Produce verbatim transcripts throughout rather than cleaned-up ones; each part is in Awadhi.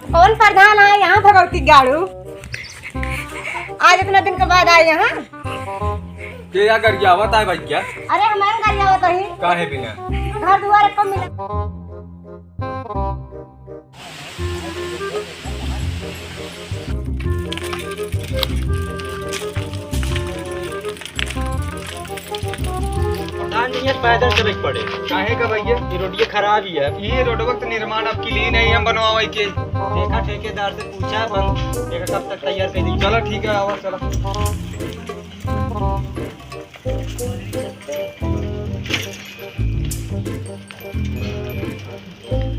कौन प्रधान आए यहाँ भगवती गाड़ू? आज इतना दिन के बाद आए यहाँ। के या गरियावत आए भैया? अरे हम गरियावत ही। काहे बिना? घर दुआर को मिला। प्रधान जी, ये पैदल चले के पड़े। काहे का भैया? ये रोडिया खराब ही है। ये रोडवा के तो निर्माण अब की ली नहीं, हम बनवावे के। देखा ठेकेदार से पूछा, अपन देखा कब तक तैयार कर दी। चला ठीक है, आवा चला।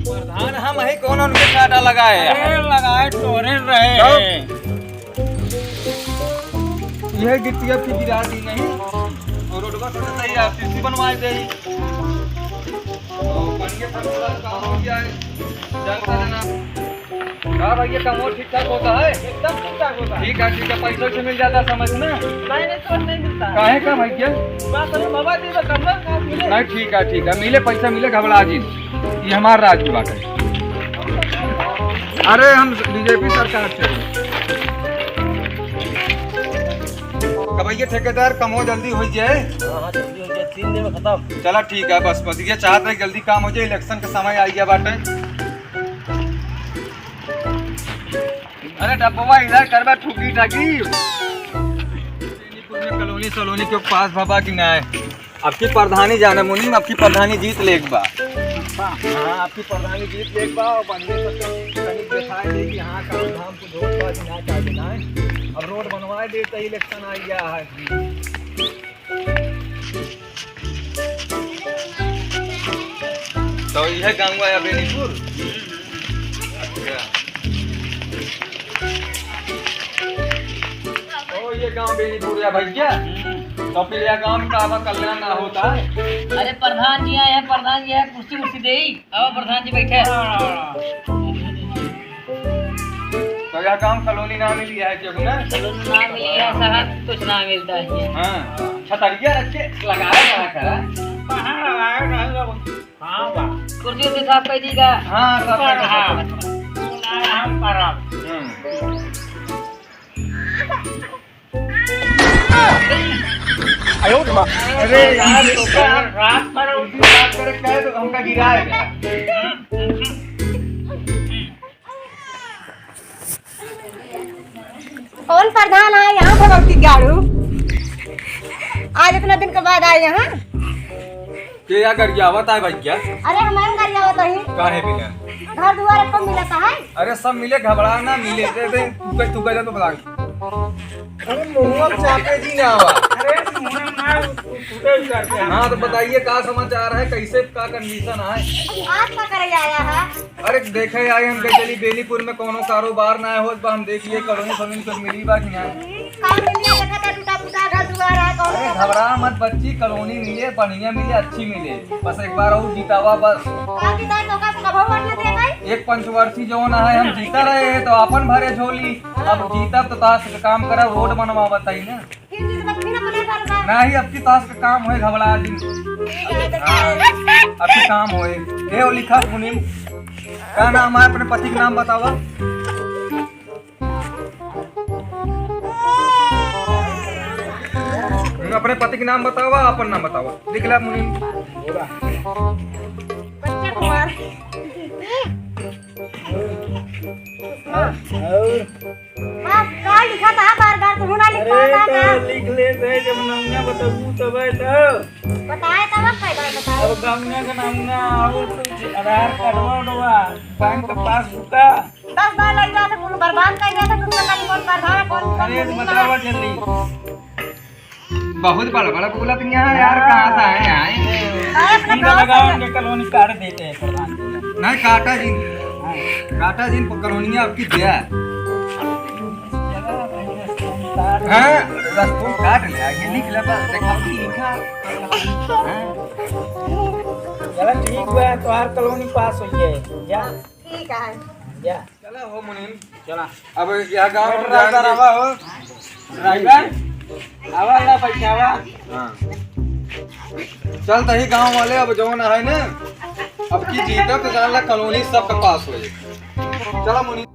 प्रधान, हम ही कौन उनके काटा लगाए हैं? अरे, लगाए तोरे रहे। तब? यह गिट्टी अब की गिरा दी नहीं। और रोडवा तो सही है, सीसी बनवाए दे। और बढ़िया से रोड का काम हो गया है। जल्द से जल्द। का भैया, काम और ठीक ठाक होता है? एकदम ठीक ठाक होता है। ठीक है, ठीक है, पैसा वैसा मिल जाता है समय से ना? नहीं, नहीं, तुरंत नहीं मिलता है। काहे का भैया? बस अरे बाबा जी, बस हम लोग साथ मिले। नहीं, ठीक है, ठीक है, मिले, पैसा मिले, घबरा जी। ये हमार राज की बात है। अरे हम बीजेपी सरकार से। का भैया ठेकेदार, काम हो जल्दी हो जाए। हाँ, हाँ, जल्दी हो जाए, तीन दिन में खत्म। चला ठीक है, बस, बस ये चाहत है जल्दी काम हो जाए, इलेक्शन का समय आ गया बाटे। अरे डब्बवा इधर करबा ठुकी ठाकी। बेनीपुर में कॉलोनी सलोनी के पास बाबा की ना है। अब की प्रधानी जाने मुनीम, अब की प्रधानी जीत लेक बा। हाँ, अब की प्रधानी जीत लेक बा और बंदे सब के तनी देखाए दे कि हाँ, काम धाम कुछ होत बा कि ना, का कि ना। अब रोड बनवाए दे तो इलेक्शन आ गया है। तो यह गाँव है बेनीपुर। अच्छा। ओ, ये गाँव बेनीपुर है भैया। तो फिर यह गाँव में का कल्याण ना होता है? अरे प्रधान जी आए हैं, प्रधान जी आए, कुर्सी उर्सी दे। आओ प्रधान जी बैठे। तो यह गाँव कॉलोनी ना मिली है जब ना? कॉलोनी ना मिली है, शहर कुछ ना मिलता है। हाँ, छतरिया रख के लगाया रहा करा। कहाँ लगाया रहा? हाँ बा। कुर्सी उर्सी साफ कर दीजिएगा। हाँ, साफ कर दीजिएगा। हाँ। हम करब। हम्म। आयो रे माँ। अरे यार, तो क्या रात पर उल्टी बात करे, कहे तो हमका गिराएगा। कौन प्रधान आए यहाँ भगवती गाड़ू? आज इतना दिन के बाद आए यहाँ। के या गरियावत आए भैया? अरे हम गरियावत ही। काहे बिना? घर दुआर को मिलता है। अरे सब मिले, घबरा ना, मिले। दे दे, तू कह, तू कह दे तो बता। अरे मुँह चापे जी ना आवा। अरे मुँह ना, तू तो ही करते हैं। हाँ तो बताइए का समाचार है, कैसे का कंडीशन है? आज का करे आया है? अरे देखे आए हम कहे चली बेनीपुर में कोनो कारोबार ना होत बा, हम देखिए कॉलोनी सॉलोनी कुछ मिली बा कि ना। काम मिलिया देखा था टूटा फूटा घर दुआर है, कौन अरे घबरा मत बच्ची, कॉलोनी मिले, बढ़िया मिले, अच्छी मिले, बस एक बार और जितावा बस। का जिताए तो का कभो वोट न दे भाई? एक पंचवर्षी जौन है हम जीता रहे हैं तो अपन भरे झोली, अब जीतब तो ताश के काम करब, रोड बनवा बताई ना। फिर जिस बात फिर अपने बात बा। नाही, अब की ताश का काम होए, घबरा जी। ठीक है, तो हाँ, अब की काम होए। ए, ओ लिखा मुनीम, का नाम है? अपने पति के नाम बतावा। अपने पति के नाम बतावा, अपन नाम बतावा। लिख ला मुनीम। बच्चा कुमार। और बस, का लिखा था बार बार, तू ना लिख अरे पाता तो का? लिख ले दे, जब नौना बताबू तबे तो। बताए तब अब कई बार बताए। अब गौना का नौना और कुछ आधार कार्ड वार्ड वा, बैंक का पासबुक का। दस बार लग जाता, कुल बर्बाद कर जाता, कुल पता नहीं कौन प्रधान है, कौन अरे नहीं है। बतावा जल्दी। बहुत बड़ा बड़ा बोला तुम यहाँ यार, कहाँ से आए हैं? अरे अपना इनका गाँव लगाओ, से। इनके कॉलोनी काट देते हैं प्रधान जी। नहीं काटा जी, हाँ। काटा जी, कॉलोनिया आपकी दया। हाँ, रस्तों काट ले, आगे लिख ले बस, देखा कि लिखा। हाँ। चला ठीक बा, तोहार कॉलोनी पास हो गए, जा। ठीक है। जा। चला हो मुनीम। चला। अब यह गाँव और में राजा जान रवा हो। राजा, आवा ना बैठावा। हाँ। चल तही गाँव वाले अब जौन है ना, अब की जीता तो जान ला कॉलोनी सबका पास होई। चला मुनि।